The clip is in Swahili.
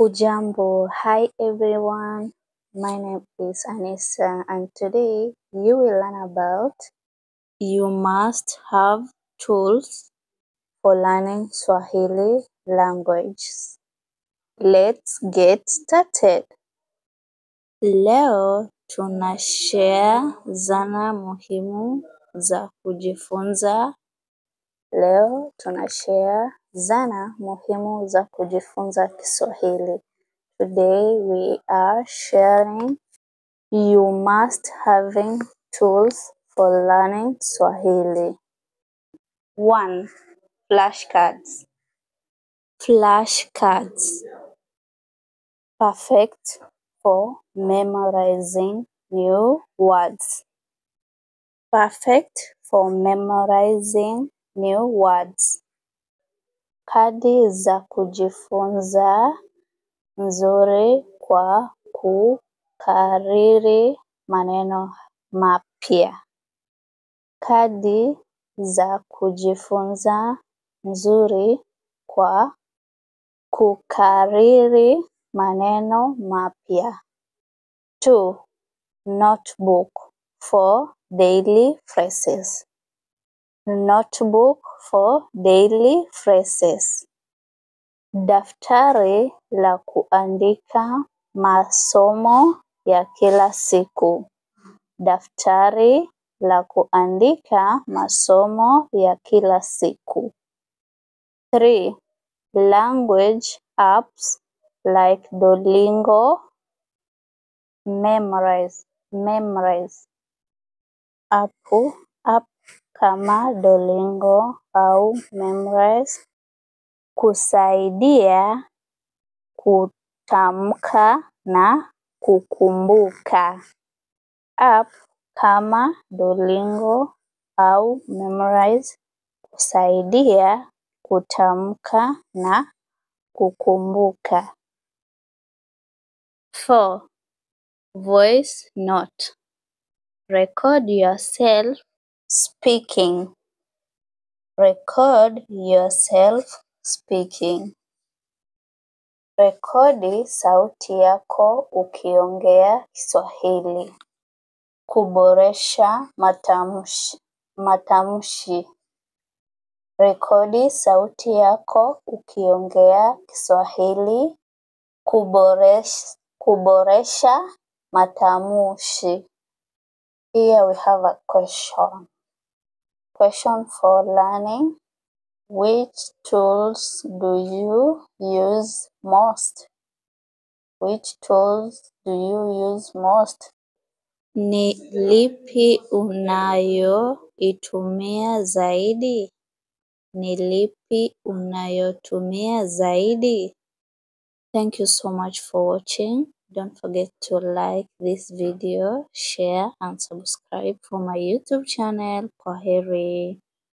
Hujambo, hi everyone. My name is Anissa and today you will learn about you must have tools for learning Swahili language. Let's get started. Leo tunashare zana muhimu za kujifunza. Leo tunashare zana muhimu za kujifunza Kiswahili. Today we are sharing you must having tools for learning Swahili. 1. Flashcards. Flashcards. Perfect for memorizing new words. Perfect for memorizing new words. Kadi za kujifunza nzuri kwa kukariri maneno mapya. Kadi za kujifunza nzuri kwa kukariri maneno mapya. 2. Notebook for daily phrases. Notebook for daily phrases. Daftari la kuandika masomo ya kila siku. Daftari la kuandika masomo ya kila siku. 3. Language apps like Duolingo, Memrise, Memrise. App kama Duolingo au Memrise kusaidia kutamka na kukumbuka. App kama Duolingo au Memrise kusaidia kutamka na kukumbuka. 4. Voice note. Record yourself speaking. Record yourself speaking. Rekodi sauti yako ukiongea Kiswahili. Kuboresha matamshi. Rekodi sauti yako ukiongea Kiswahili. Kuboresha matamshi. Here we have a question. Question for learning. Which tools do you use most? Which tools do you use most? Ni lipi unayoitumia zaidi? Ni lipi unayotumia zaidi? Thank you so much for watching. Don't forget to like this video, share and subscribe for my YouTube channel. Kwaheri.